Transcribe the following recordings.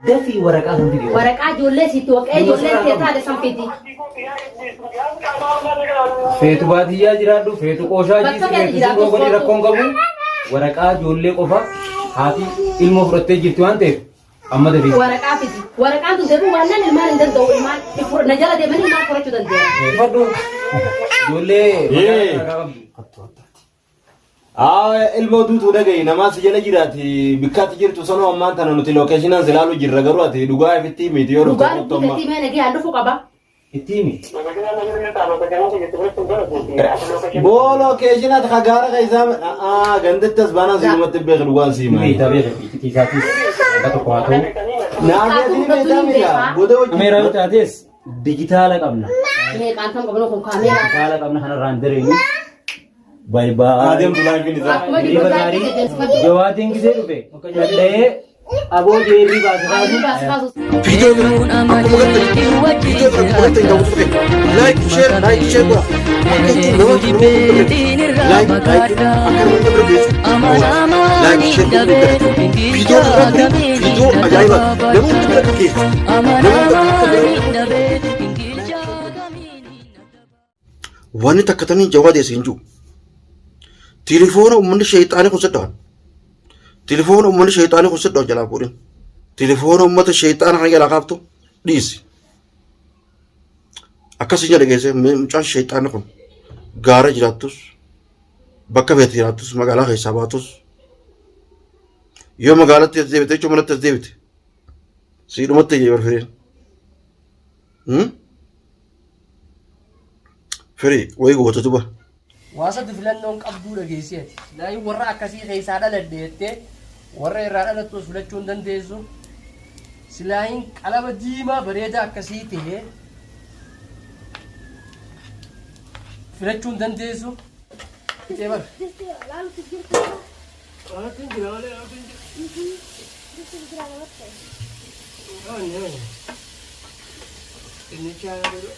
Dafii waraqaa san fidi. Waraqaa ijoollee sitti waqee ijoolleen tee taate san fidi. Feetu baadiyyaa jiraadhu, feetu qooshaa Bakka jiisi, feete feetu jiraadhu, suuroo godhi kootu. rakkoon qabu. Waraqaa ijoollee qofa haati ilmoo fudhattee jirti waan ta'eef amma dafii. Waraqaa fidi. Waraqaan tun deebi'uu waan nan ilmaan hin danda'u ilmaan na jala deemanii ilmaan furachuu danda'u. Fadhu. Ijoollee Ee. maqaa qabdu. Haa ilmoo duutuu dhaga'i namaa si jala jiraati bikkaatti jirtu sanoo ammaan tana nuti lookeeshinaan si ilaalu jirra garuu ati dhugaa ifitti miti yoo dhufte Dhugaa kottu lubbuu amma. teetii mee nagee haan dhufuu qaba. Itti himi. Boo lookeeshinaati ka gaara keessaa aa gandatti as baanaan si dhumatti beeku dhugaan si Ni beektaa hima. beeka iccitii isaatis akka tokko haa ta'u. Naafeetii ni beektaa mita booda hojii. Kameeraa yoo taates dijitaala qabna. Meeqaan kan qabnu kun kaameeraa. Dijitaala qabna kanarraan dareenu. Baay baay. Adeemtu laafiin isaa. Akkuma Hirriba jiru gaarii. Jawaatiin gisee dhufe. Dhahee aboo jeerrii baase kaasu. Viidiyoo bira akkuma gartan viidiyoo bira akkuma gartan daawwatu ta'e like share like share godha. Akka jechuun nama nama bira like like akka nama bira geessu like share godhuu dagatu. Viidiyoo irraa ture viidiyoo ajaa'ibaa nama hunda bira akka geessu nama hunda akka bira. Wanni takka tanii jawaadee siin jiru. Tilifoona uummanni sheexaanii kun sidhawan. Tilifoona uummanni sheexaanii kun sidhawan jalaa fuudhin. Tilifoona uummata sheexaana kana jalaa kaaftu dhiisi. Akkasii jedha geesse mucaan sheexaanni kun gaara jiraattus bakka feete jiraattus magaalaa keessaa baatus yoo magaalatti as deebite jechuun manatti as deebite siidhumatti jee barfireen. Firii wayii goota duba. Waa sadi filannoon qabduu dhageessi ati. Silaayin warra akkasii keessaa dhaladhe jettee warra irraa dhalattus filachuu hin dandeessu. Silaayin qalama diimaa bareedaa akkasii ta'e filachuu hin dandeessu. Fixee bar. Laalutti hin jira malee laalutti hin jira. Dinnichaa yeroo.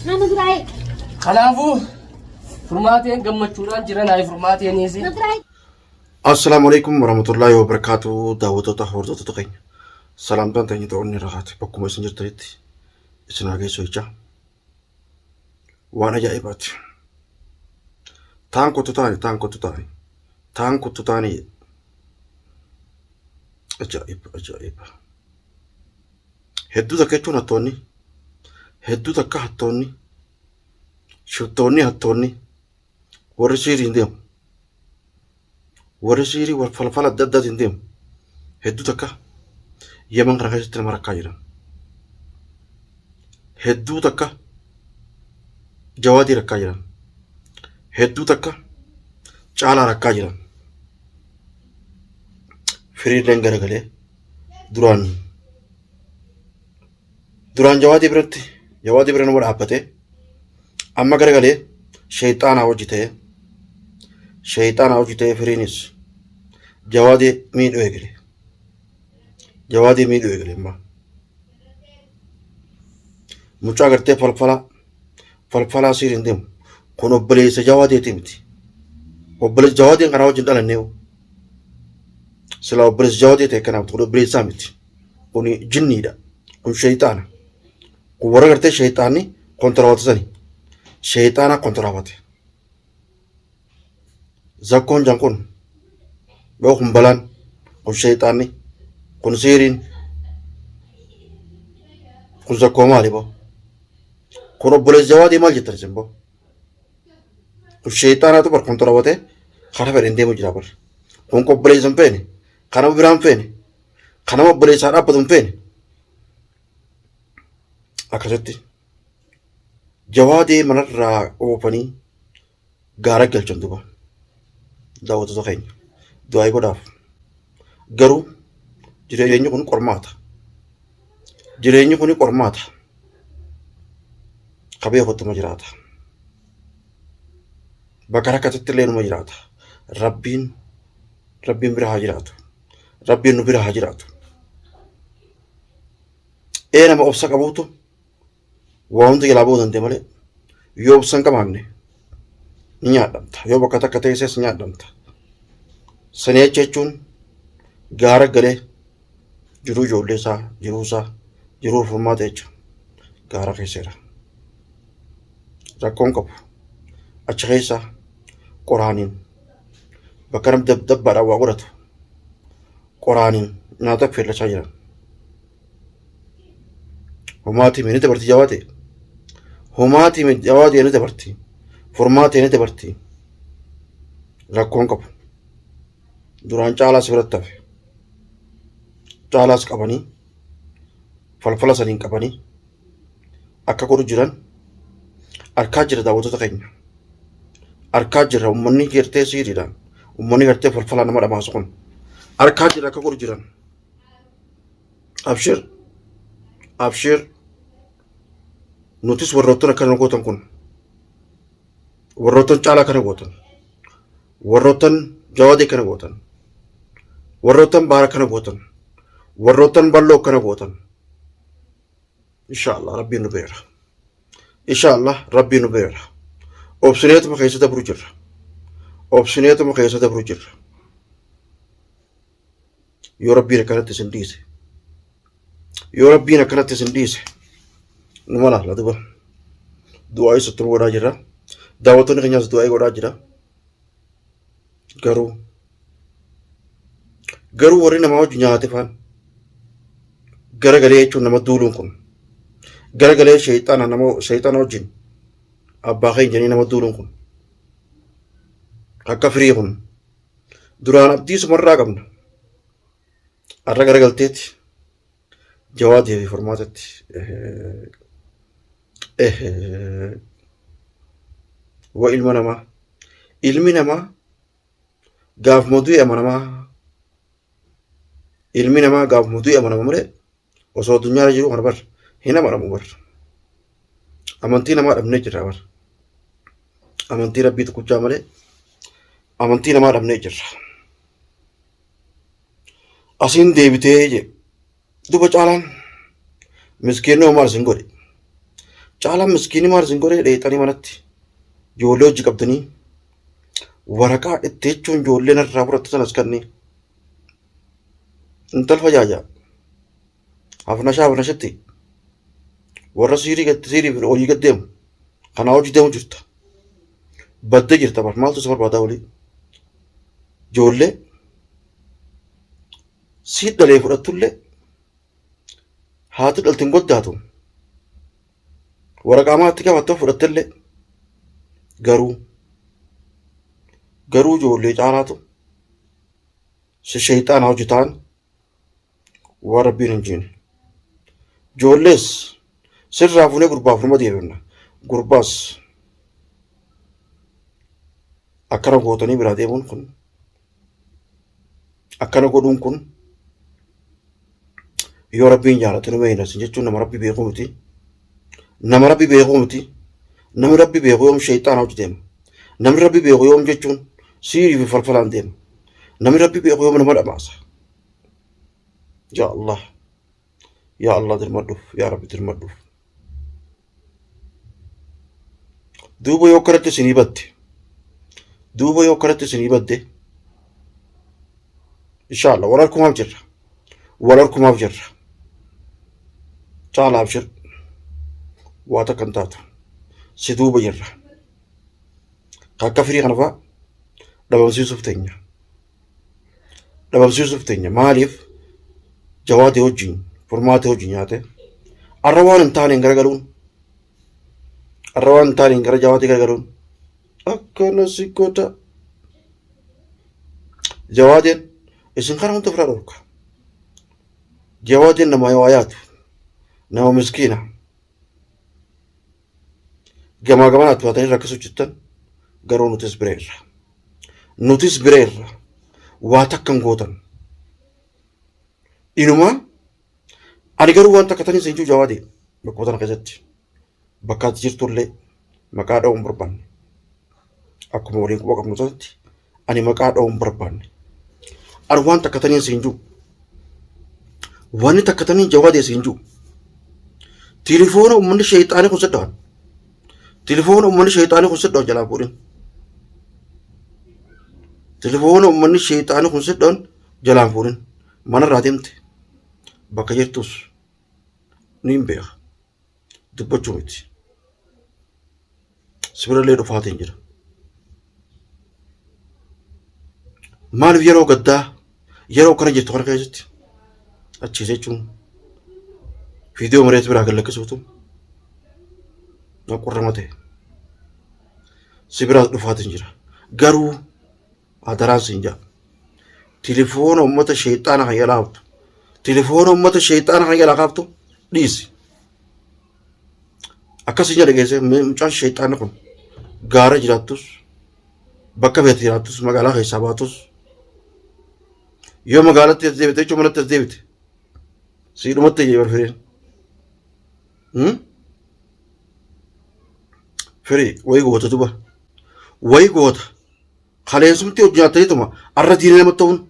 Nama duraa Kanaafuu furmaateen gammachuudhaan jiran haa furmaateeniis. na duraa Assalaamu alaikum warahmatullaahi wabarakaatu daawwattoota hordoftoota keenya salaamtaan teenya ta'uun irra haate bakkuma isin jirtanitti isin haa geessu jechaa waan ajaa'ibaati. Taan kottu taani taan kottu taani taan kottu taani ajaa'iba ajaa'iba. Hedduu takka jechuun hattoonni hedduu takka hattoonni shiftoonni hattoonni warri siiriin deemu warri siirii wal falfala adda addaatiin deemu hedduu takka Yaman kana keessatti nama rakkaa jiran. Hedduu takka jawaadii rakkaa jiran. Hedduu takka caalaa rakkaa jiran. Firiilleen garagalee duraan duraan jawaadii biratti jawaadii bira nama dhaabbatee amma garagalee sheexaanaa hojii ta'ee sheexaanaa hojii ta'ee firiinis jawaadii miidhuu eegale. Jawaadii miidhuu eegale ammaa. Mucaa gartee falfalaa falfalaa siir hin deemu. Kun obboleessa jawaadeeti miti. Obboleessa jawaadeen kanaa wajjin dhalannee silaa obboleessa jawaadee ta'e kanaaf kun obboleessaa miti. Kun jinniidha. Kun sheexaana. Kun warra gartee sheexaanni kontiraawwate sani. Sheexaana kontiraawwate. Zakkoon jan kun yoo kun balaan kun sheexaanni kun siiriin kun zakkoo maali boo? Kun obboleessa jawaadii maal jettan isin boo? Kun sheexaanaatu bar kontiraawwate karaa fedhen deemu jira bar. Kun obboleessa hin feene kanama biraa hin feene kanama obboleessaa dhaabbatu hin feene. Akkasitti jawaadee manarraa oofanii gaara galchan duba daawwattoota keenya du'aayii godhaaf garuu jireenyi kun qormaata jireenyi kun qormaata ka beekuttuma jiraata bakka rakkatutti illee numa jiraata rabbiin rabbiin bira haa jiraatu rabbiin nu bira haa jiraatu ee nama obsa qabuutu waa hunda jalaa ba'uu danda'e malee yoo obsa hin qabaanne ni nyaadhamta. Yoo bakka takka teesses ni nyaadhamta. Sanii achi jechuun gaara galee jiruu ijoollee isaa jiruu isaa jiruu furmaata jecha gaara keessa jira. Rakkoon qabu achi keessa qoraaniin bakka namni dabbaadhaan waa godhatu qoraaniin nyaata affeellachaa jiran. Homaatii ni dabarti jawaate. Homaatii jawaatee ni dabarti. Furmaatee ni dabarti. Rakkoon qabu. Duraan caalaas biratti hafe. Caalaas qabanii falfala saniin qabanii akka godhu jiran arkaa jira daawwattoota keenya. Arkaa jira uummanni gartee siiriidhaan uummanni gartee falfala nama dhamaasu kun arkaa jira akka godhu jiran. Abshir abshir nutis warroottan akkana gootan kun warroottan caalaa kana gootan warroottan jawaadee kana gootan warroottan baara kana gootan warroottan balloo kana gootan insha Allah rabbiin nu beera insha Allah rabbiin nu beera obsineetuma keessa dabru jirra obsineetuma keessa dabru jirra yoo rabbiin akkanatti isin dhiise yoo rabbiin akkanatti isin dhiise numa laala duba du'aa isatti godhaa jirra daawwattoonni keenyaas du'aa godhaa jira garuu garuu warri namaa wajji nyaate faan garagalee jechuun nama duuluun kun garagalee sheexana nama sheexana wajjin abbaa keenya jedhanii nama duuluun kun akka firii kun duraan abdii sumarraa qabna har'a garagalteeti jawaadii fi furmaatatti wa ilma namaa ilmi namaa gaafuma du'e amanamaa ilmi namaa gaafuma du'e amanama malee osoo addunyaarra jiru kana bar hin amanamu bar amantii namaa dhabnee jirra bar amantii rabbii tokkochaa malee amantii namaa dhabnee jirra. Asiin deebitee je duba caalaan miskiinni maal isin godhe caalaan miskiinni maal isin godhe dheexanii manatti ijoollee hojii qabdanii waraqaa itti jechuun ijoollee narraa fudhattu sanas kanneen intal fajaaja hafnashaa hafnashitti warra siirii gad siirii fi olii gad deemu kanaa hojii deemu jirta baddee jirta bar maaltu si barbaadaa olii ijoollee sii dhalee fudhattullee haati dhalte hin goddaatu waraqaa maatti qabattoo fudhattellee garuu garuu ijoollee caalaatu si sheeyxaana hojii ta'an waan rabbiin hin jiine. Ijoollees sirraa fuunee gurbaaf numa deebifna. Gurbaas akkana gootanii biraa deemuun kun akkana godhuun kun yoo rabbiin jaalate numa hin asin jechuun nama rabbi beekuu miti. Nama rabbi beekuu miti. Namni rabbi beeku yoom sheeyxaana hojii deema. Namni rabbi beeku yoom jechuun siirii fi falfalaan deema. Namni rabbi beeku yoom nama dhamaasa. Yaa Allah. Yaa Allah dirmadhuuf. Yaa Rabbi dirmadhuuf. Duuba yoo akkanatti isinii badde. Duuba yoo akkanatti isinii badde. Inshallah wal harkumaaf jirra. Wal harkumaaf jirra. Caalaa abshir. Waa takka hin taatu. Si duuba jirra. Akka firii kana fa'a dhabamsiisuuf teenya. Dhabamsiisuuf teenya. Maaliif jawaatee wajjin furmaatee wajjin nyaate arra waan hin taaneen garagaluun arra waan hin taaneen gara jawaatee garagaluun akkana si godha. Jawaateen isin kana hunda ofirraa dhorka. Jawaateen nama waa yaadu nama miskiina. Gamaa gamanaatti baatanii rakkisuu jirtan garuu nutis bira irra. Nutis bira irra waa takka hin gootan. Inumaa ani garuu waan takka tanii seenchuu jawaadee bakkuma tana keessatti bakka ati jirtullee maqaa dha'uu hin barbaanne. Akkuma waliin quba qabnu sanatti ani maqaa dha'uu hin barbaanne. Ani waan takka tanii siin jiru. Wanni takka tanii jawaadee siin jiru. Tilifoona uummanni sheexaanii kun sidhaan. Tilifoona uummanni sheexaanii kun sidhaan jalaa fuudhin. Telefoona uummanni sheexaanii kun sidhaan jalaan fuudhin. Manarraa deemte. Bakka jirtus ni hin beeka. Dubbachuu miti. Sibirallee dhufaatiin jira. Maaliif yeroo gaddaa yeroo kana jirtu kana keessatti achiis jechuun viidiyoo mareetu biraa gad lakkisuutu na qurrama ta'e. Si biraa dhufaatiin jira. Garuu adaraan siin jaa. Tilifoona uummata sheexaana kan jalaa haftu. Tilifoona uummata sheexaana kan jalaa kaaftu dhiisi. Akkasii jedha geesse mucaan sheexaanni kun gaara jiraattus bakka feete jiraattus magaalaa keessaa baatus yoo magaalatti as deebite jechuun manatti as deebite sii dhumatte jee barfireen. Firii wayii goota duba wayii goota kaleessumti hojii nyaattaniituma arra diina nama ta'uun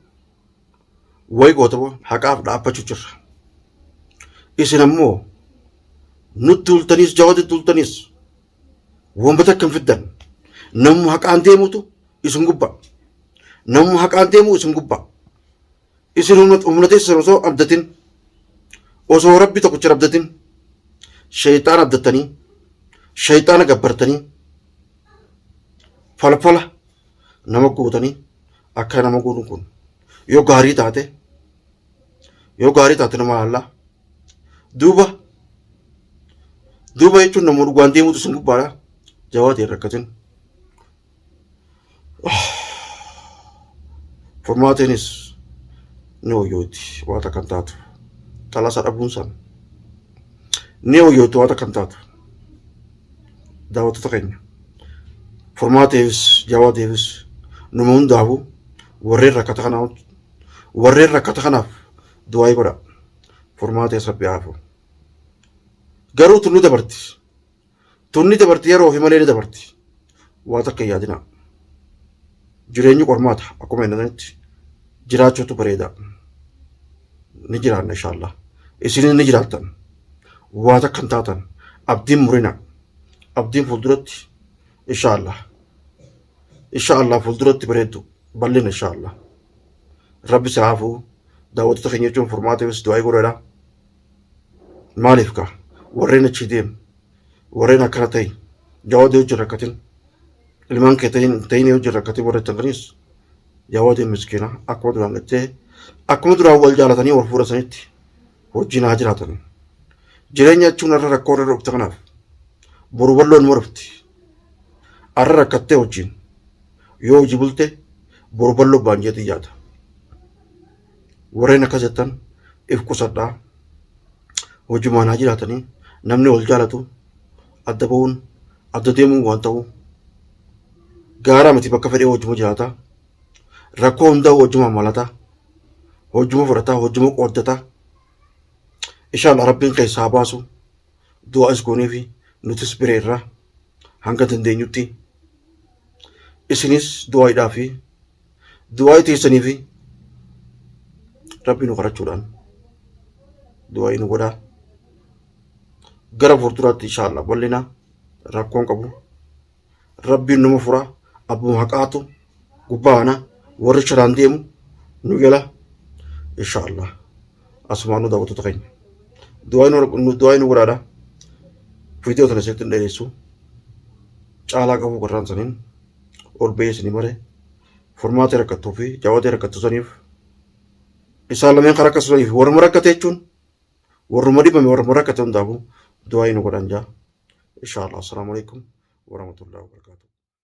Way goota boo haqaaf dhaabbachuu jirra. Isin ammoo nutti tultaniis jawatti tultaniis wanta takka hin fiddan. Namuma haqaan deemutu isin gubbaa. Namuma haqaan deemu isin gubbaa. Isin humna teessan osoo abdatin osoo rabbi tokkicha abdatin shayxaana abdattanii shayxaana gabbartanii falfala nama gootanii akka nama godhu kun yoo gaarii taate yoo gaarii taate nama laallaa duuba duuba jechuun nama dhugaan deemutu isin gubbaadha jawaati hin rakkatin furmaateenis ni hoyyooti waan takka hin taatu xalasa dhabuun san ni hoyyooti waan takka hin taatu daawwattoota keenya furmaateefis jawaateefis numa hundaafuu warreen rakkata kanaaf warreen rakkata kanaaf du'aayii godha furmaatees rabbi haafu garuu tunni dabarti tunni dabarti yeroo fi malee ni dabarti waa takka hin yaadinaa jireenyi qormaata akkuma hin sanitti jiraachuutu bareeda ni jiraanna inshaallah isinis ni jiraattan waa takka hin taatan abdiin murina abdiin fuulduratti inshaallah inshaallah fuulduratti bareeddu bal'ina inshaallah rabbi si haafuu daawwattoota keenya jechuun furmaata ibs du'aa godhadha maaliif kaa warreen achii deemu warreen akkana ta'e jawaadii hojii rakkatin ilmaan kee ta'in ta'in hojii rakkatin warra itti jawaadiin miskiina akkuma duraan jettee akkuma duraan wal jaalatanii wal fuudhasanitti wajjin haa jiraatan. Jireenya jechuun har'a rakkoo irra dhufte kanaaf boru bal'oon numa dhufti. Har'a rakkattee wajjin yoo hojii bulte boru bal'oo baan jeetii yaada. Warreen akkas jettan if qusadhaa. Hojumaan haa jiraatanii namni wal jaalatu adda ba'uun adda deemuun waan ta'u gaaraa miti bakka fedhee hojuma jiraata. Rakkoo hundaa hojumaan malata. Hojuma fudhata hojuma qooddata. Inshallah rabbiin keessaa haa baasu. Du'aas goonee fi nutis bira irraa hanga dandeenyutti isinis du'aayidhaa fi du'aayii teessanii fi rabbi nu kadhachuudhaan du'aayii nu godhaa. Gara fuulduraatti inshallah bal'ina rakkoon qabu. Rabbiin numa fura abbuma haqaatu gubbaa ana warri shiraan deemu nu jala inshaallah asumaan nu daawwattoota keenya du'aa nu godhaadha viidiyoo tana isinitti hin dheeressu caalaa qabu garraan saniin ol ba'ee isinii mare furmaata rakkattuu fi jawaatee rakkattu saniif isaan lameen kan rakkatu saniif warruma rakkate jechuun warruma dhibame warruma rakkate hundaafuu du'aa nu godhan jaa. Inshallah. Assalamu alaikum warahmatullahi wabarakatuh.